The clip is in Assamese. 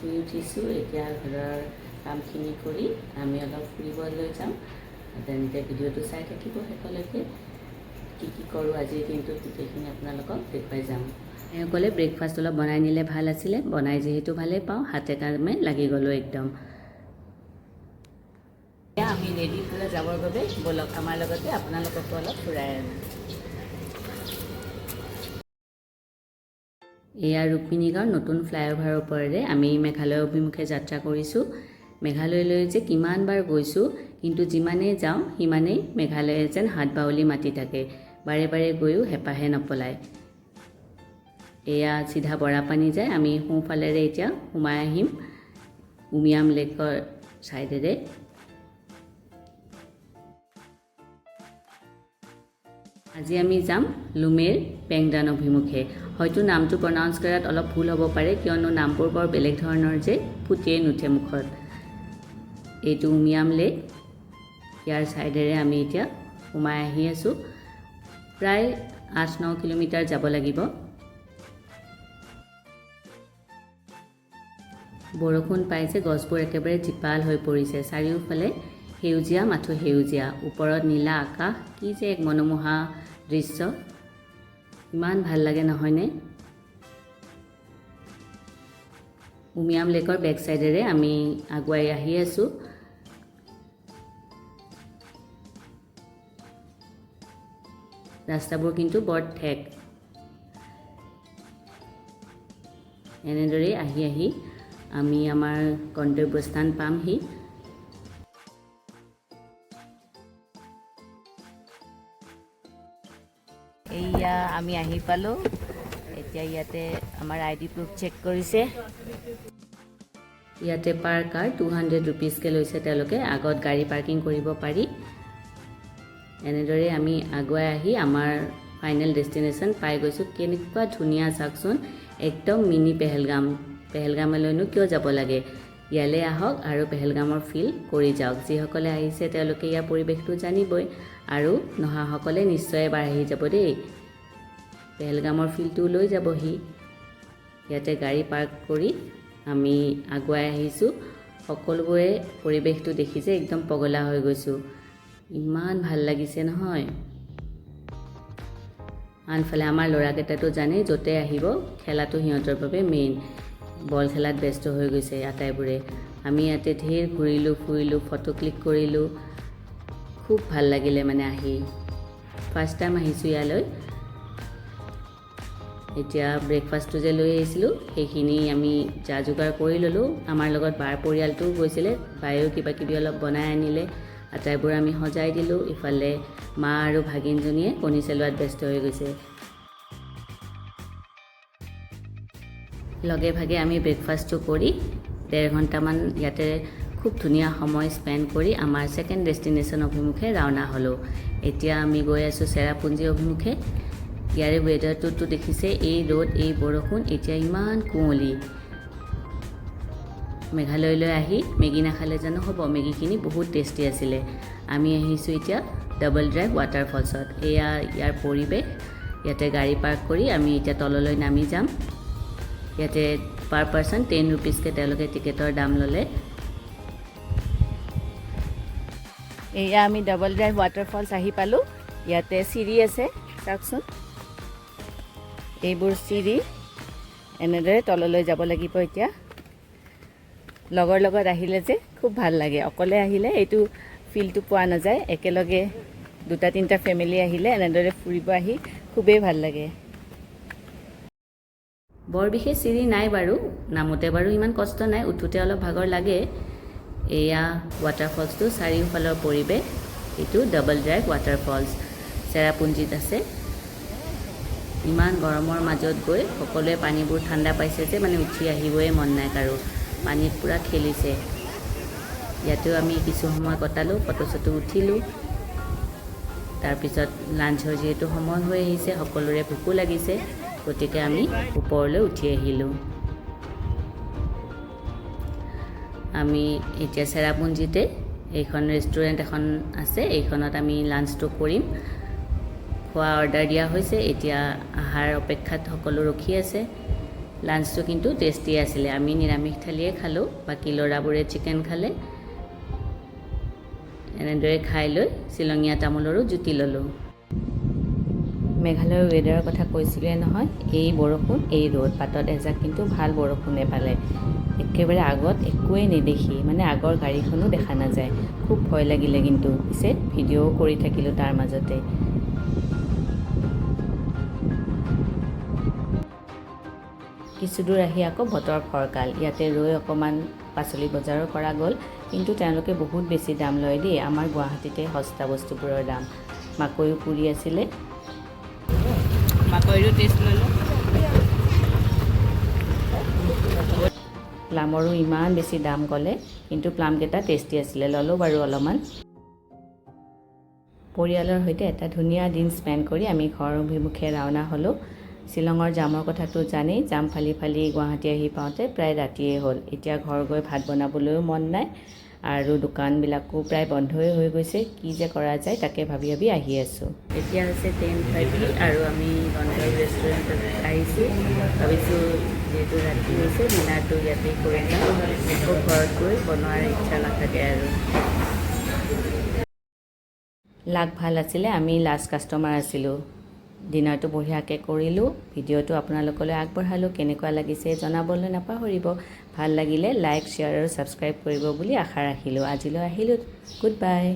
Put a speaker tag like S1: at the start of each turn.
S1: শুই উঠিছোঁ। এতিয়া ঘৰৰ কামখিনি কৰি আমি অলপ ফুৰিবলৈ যাম। তেন্তে ভিডিঅ'টো চাই থাকিব শেষলৈকে। কি কি কৰোঁ আজিৰ দিনটোত, গোটেইখিনি আপোনালোকক দেখুৱাই যাম। এওঁ ক'লে ব্ৰেকফাষ্ট অলপ বনাই নিলে ভাল আছিলে। বনাই যিহেতু ভালেই পাওঁ, হাতে কামে লাগি গ'লোঁ একদম। এতিয়া আমি ৰেডি পূৰা যাবৰ বাবে। ব'লক আমাৰ লগতে, আপোনালোককো অলপ ফুৰাই আনো। এয়া ৰুক্মিণীগাঁৱৰ নতুন ফ্লাইঅভাৰৰ ওপৰেৰে আমি মেঘালয় অভিমুখে যাত্ৰা কৰিছোঁ। মেঘালয়লৈ যে কিমানবাৰ গৈছোঁ, কিন্তু যিমানেই যাওঁ সিমানেই মেঘালয়ে যেন হাত বাউলি মাতি থাকে। বাৰে বাৰে গৈও হেঁপাহে নপলায়। এয়া চিধা বৰাপানী যায়। আমি সোঁফালেৰে এতিয়া সোমাই আহিম উমিয়াম লেকৰ ছাইডেৰে। আজি আমি যাম লুমেৰ পেংডান অভিমুখে। হয়তো নামটো প্ৰনাউন্স কৰাত অলপ ভুল হ'ব পাৰে, কিয়নো নামবোৰ বৰ বেলেগ ধৰণৰ যে ফুটিয়েই নুঠে মুখত। এইটো উমিয়াম লেক। ইয়াৰ ছাইডেৰে আমি এতিয়া সোমাই আহি আছোঁ। প্ৰায় 8-9 কিলোমিটাৰ যাব লাগিব। বৰষুণ পাই যে গছবোৰ একেবাৰে জীপাল হৈ পৰিছে। চাৰিওফালে সেউজীয়া, মাথো সেউজীয়া। ওপৰত নীলা আকাশ। কি যে এক মনোমোহা দৃশ্য! ইমান ভাল লাগে নহয়নে? উমিয়াম লেকৰ বেক চাইডেৰে আমি আগুৱাই আহি আছোঁ। ৰাস্তাবোৰ কিন্তু বৰ ঠেক। এনেদৰেই আহি আহি আমি আমাৰ গন্তব্যস্থান পামহি। এইয়া আমি আহি পালোঁ। এতিয়া ইয়াতে আমাৰ আইডি প্ৰুফ চেক কৰিছে। ইয়াতে পাৰ কাৰ 200 ৰুপিজকৈ লৈছে তেওঁলোকে। আগত গাড়ী পাৰ্কিং কৰিব পাৰি। এনেদৰে আমি আগুৱাই আহি আমাৰ ফাইনেল ডেষ্টিনেশ্যন পাই গৈছোঁ। কেনেকুৱা ধুনীয়া চাওকচোন, একদম মিনি পেহেলগাম। পেহেলগামলৈনো কিয় যাব লাগে? ইয়ালৈ আহক আৰু পেহেলগামৰ ফিল কৰি যাওক। যিসকলে আহিছে তেওঁলোকে ইয়াৰ পৰিৱেশটো জানিবই আৰু নহাসকলে নিশ্চয় এবাৰ আহি যাব দেই। পেহেলগামৰ ফিলটো লৈ যাবহি। ইয়াতে গাড়ী পাৰ্ক কৰি আমি আগুৱাই আহিছোঁ। সকলোবোৰে পৰিৱেশটো দেখি যে একদম পগলা হৈ গৈছোঁ। ইমান ভাল লাগিছে নহয়! আনফালে আমাৰ ল'ৰাকেইটাতো জানেই, য'তে আহিব খেলাটো সিহঁতৰ বাবে মেইন। বল খেলাত ব্যস্ত হৈ গৈছে আটাইবোৰে। আমি ইয়াতে ঢেৰ ঘূৰিলোঁ ফুৰিলোঁ, ফটো ক্লিক কৰিলোঁ। খুব ভাল লাগিলে মানে আহি। ফাৰ্ষ্ট টাইম আহিছোঁ ইয়ালৈ। এতিয়া ব্ৰেকফাষ্টটো যে লৈ আহিছিলোঁ, সেইখিনি আমি যা যোগাৰ কৰি ল'লোঁ। আমাৰ লগত বাৰ পৰিয়ালটোও গৈছিলে। বায়েও কিবা কিবি অলপ বনাই আনিলে। আটাইবোৰ আমি সজাই দিলোঁ। ইফালে মা আৰু ভাগিনজনীয়ে কণী চেলোৱাত ব্যস্ত হৈ গৈছে। লগে ভাগে আমি ব্ৰেকফাষ্টটো কৰি 1.5 ঘণ্টামান ইয়াতে খুব ধুনীয়া সময় স্পেণ্ড কৰি আমাৰ ছেকেণ্ড ডেষ্টিনেশ্যন অভিমুখে ৰাওনা হ'লোঁ। এতিয়া আমি গৈ আছোঁ চেৰাপুঞ্জী অভিমুখে। ইয়াৰে ৱেডাৰটোতো দেখিছে, এই ৰ'দ, এই বৰষুণ, এতিয়া ইমান কুঁৱলী। মেঘালয়লৈ আহি মেগী নাখালে জানো হ'ব? মেগীখিনি বহুত টেষ্টি আছিলে। আমি আহিছোঁ এতিয়া ডাবল ড্ৰাইভ ৱাটাৰফলছত। এয়া ইয়াৰ পৰিৱেশ। ইয়াতে গাড়ী পাৰ্ক কৰি আমি এতিয়া তললৈ নামি যাম। ইয়াতে পাৰ পাৰ্চন 10 ৰুপিজকৈ তেওঁলোকে টিকেটৰ দাম ল'লে। এয়া আমি ডাবল ড্ৰাইভ ৱাটাৰফলছ আহি পালোঁ। ইয়াতে চিৰি আছে, চাওকচোন। এইবোৰ চিৰি, এনেদৰে তললৈ যাব লাগিব। এতিয়া লগৰ লগত আহিলে যে খুব ভাল লাগে। অকলে আহিলে এইটো ফিলটো পোৱা নাযায়। একেলগে দুটা তিনিটা ফেমিলি আহিলে এনেদৰে ফুৰিব আহি খুবেই ভাল লাগে। বৰ বিশেষ চিৰি নাই বাৰু। নামোতে বাৰু ইমান কষ্ট নাই, উঠোঁতে অলপ ভাগৰ লাগে। এয়া ৱাটাৰফলছটো চাৰিওফালৰ পৰিৱেশ। এইটো ডাবল ড্ৰাইভ ৱাটাৰফলছ, চেৰাপুঞ্জীত আছে। ইমান গৰমৰ মাজত গৈ সকলোৱে পানীবোৰ ঠাণ্ডা পাইছে যে মানে উঠি আহিবই মন নাই কাৰো। পানীত পূৰা খেলিছে। ইয়াতেও আমি কিছু সময় কটালোঁ, ফটো চটো উঠিলোঁ। তাৰপিছত লাঞ্চৰ যিহেতু সময় হৈ আহিছে, সকলোৰে ভোকো লাগিছে, গতিকে আমি ওপৰলৈ উঠি আহিলোঁ। আমি এতিয়া চেৰাপুঞ্জীতে এইখন ৰেষ্টুৰেণ্ট এখন আছে, এইখনত আমি লাঞ্চটো কৰিম। খোৱা অৰ্ডাৰ দিয়া হৈছে। এতিয়া আহাৰ অপেক্ষাত সকলো ৰখি আছে। লাঞ্চটো কিন্তু টেষ্টি আছিলে। আমি নিৰামিষ থালিয়ে খালোঁ, বাকী ল'ৰাবোৰে চিকেন খালে। এনেদৰে খাই লৈ শ্বিলঙীয়া তামোলৰো জুতি ল'লোঁ। মেঘালয়ৰ ৱেডাৰৰ কথা কৈছিলোঁৱে নহয়, এই বৰষুণ, এই ৰ'দ। বাটত এজাক কিন্তু ভাল বৰষুণে পালে। একেবাৰে আগত একোৱেই নেদেখি, মানে আগৰ গাড়ীখনো দেখা নাযায়। খুব ভয় লাগিলে কিন্তু। পিছে ভিডিঅ'ও কৰি থাকিলোঁ তাৰ মাজতে। কিছু দূৰ আহি আকৌ বতৰ ফৰকাল। ইয়াতে ৰৈ অকণমান পাচলি বজাৰো কৰা গ'ল। কিন্তু তেওঁলোকে বহুত বেছি দাম লয় দেই। আমাৰ গুৱাহাটীতে সস্তা বস্তুবোৰৰ দাম। মাকৈও পুৰি আছিলে।
S2: মাকৈৰো টেষ্ট ল'লোঁ।
S1: প্লামৰো ইমান বেছি দাম ক'লে, কিন্তু প্লামকেইটা টেষ্টি আছিলে, ল'লোঁ বাৰু অলপমান। পৰিয়ালৰ সৈতে এটা ধুনীয়া দিন স্পেণ্ড কৰি আমি ঘৰ অভিমুখে ৰাওনা হ'লোঁ। শ্বিলঙৰ জামৰ কথাটো জানেই, জাম ফালি ফালি গুৱাহাটী আহি পাওঁতে প্ৰায় ৰাতিয়ে হ'ল। এতিয়া ঘৰ গৈ ভাত বনাবলৈও মন নাই আৰু দোকানবিলাকো প্ৰায় বন্ধই হৈ গৈছে। কি যে কৰা যায়, তাকে ভাবি ভাবি আহি আছোঁ। এতিয়া হৈছে 10:30 আৰু আমি গন্ধৰ্ব ৰেষ্টুৰেণ্টত আহিছোঁ। ভাবিছোঁ, যিহেতু ৰাতি হৈছে, ডিনাৰটো ইয়াতেই কৰি যাওঁ। আকৌ ঘৰত গৈ বনোৱাৰ ইচ্ছা নাথাকে। আৰু লাক ভাল আছিলে, আমি লাষ্ট কাষ্টমাৰ আছিলোঁ। ডিনাৰটো বঢ়িয়াকৈ কৰিলোঁ, ভিডিঅ'টো আপোনালোকলৈ আগবঢ়ালোঁ। কেনেকুৱা লাগিছে জনাবলৈ নাপাহৰিব। ভাল লাগিলে লাইক, শ্বেয়াৰ আৰু ছাবস্ক্ৰাইব কৰিব বুলি আশা ৰাখিলোঁ। আজিলৈ আহিলোঁ, গুড বাই।